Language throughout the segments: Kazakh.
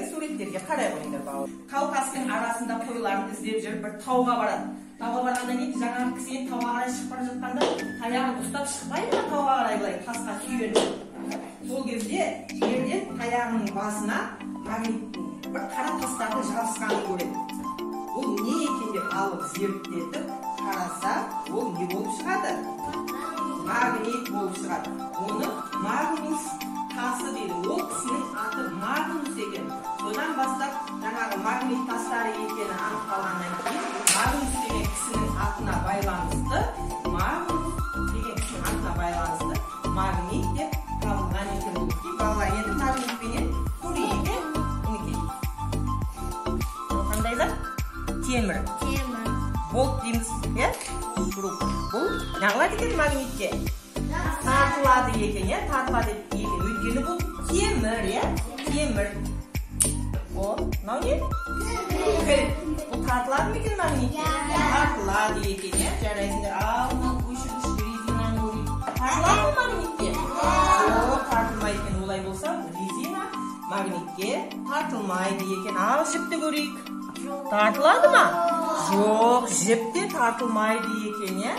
Суреттерге қарай қойыңдар, балалар. Тау тастың арасында қойларын іздеп жүріп бір тауға барады. Тауға барғаннан кейін жаңағы кісі енді тауға қарай шығып бара жатқанда таяғын ұстап шықпайды ма тауға қарай, былай тасқа сүйеніп. Сол кезде жерден таяғының басына магниттің бір қара тастардың жабысқанын көреді. Бұл не екен деп алып зерттетіп қараса, ол не болып шығады? Магнит болып шығады. Оны Магнус тасы дейді. Ол кісінің аты Магнус екен. Содан бастап жаңағы магнит тастары екені анықталғаннан кейін Магнус деген кісінің атына байланысты, Магнус деген кісінің атына байланысты магнит деп табылған екен бұл. Балалар, енді магнитпенен көрейік, иә? Мінекей. Қандай зат? Темір. Темір. Болт дейміз, иә? Шуруп. Бұл неғылады екен магнитке? Тартылады екен, иә? Тартылады екен. Өйткені бұл темір, иә? Темір. О, мынау не? Кіл. Бұл тартылады ма екен магнитке? Тартылады екен, иә? Жарайсыңдар. Ал мынау өшіргіш резинаны көрейік. Тартылады ма магнитке? Жоқ, тартылмайды екен. Олай болса, резина магнитке тартылмайды екен. Ал жіпті көрейік. Тартылады ма? Жоқ, жіп те тартылмайды екен, иә?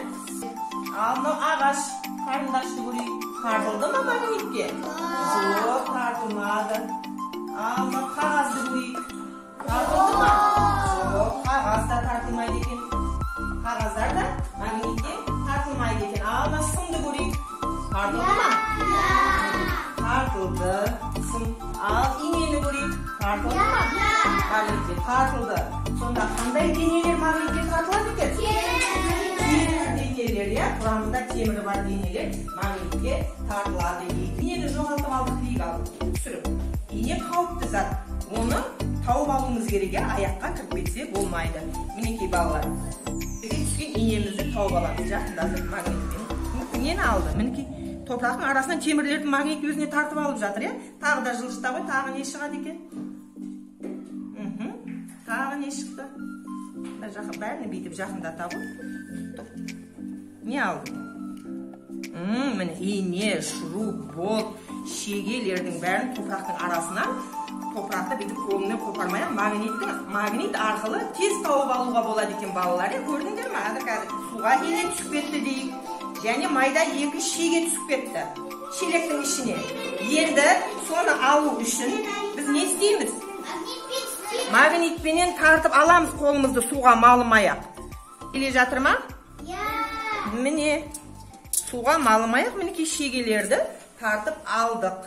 Ал мынау ағаш қарындашты көрейік. Тартылды ма магнитке? Жоқ, тартылмады. Ал мынау қағазды көрейік. Тартылды ма? Жоқ, қағаз да тартылмайды екен. Қағаздар да магнитке тартылмайды екен. Ал мына сымды көрейік. Тартылды ма? Тартылды сым. Ал инені көрейік. Тартылды ма? Магнитке тартылды. Сонда қандай денелер магнитке тартылады екен? Темір денелер, иә? Құрамында темірі бар денелер магнитке тартылады. Инені жоғалтып алдық дейік, ал түсіріп. Ине қауіпті зат. Оны тауып алуымыз керек, иә? Аяққа кіріп кетсе болмайды. Мінекей, балалар. Түскен инемізді тауып аламыз. Жақындатып магнитпен. Нені алды? Мінекей, топырақтың арасынан темірлерді магнит өзіне тартып алып жатыр, иә? Тағы да жылжыта ғой, тағы не шығады екен? Тағы не шықты? Бәрін бүйтіп жақындата ғой. Не алды? Міне, ине, шуруп, болт, шегелердің бәрін топырақтың арасынан, топырақты бүйтіп қолыңмен қопармай-ақ магнит арқылы тез тауып алуға болады екен, балалар. Көрдіңдер ме? Қазір суға ине түсіп кетті дейік. Және майда екі шеге түсіп кетті шелектің ішіне. Енді соны алу үшін біз не істейміз? Магнитпенен тартып аламыз қолымызды суға малымай-ақ. Келе жатыр ма? Міне, суға малымай-ақ мінекей шегелерді тартып алдық.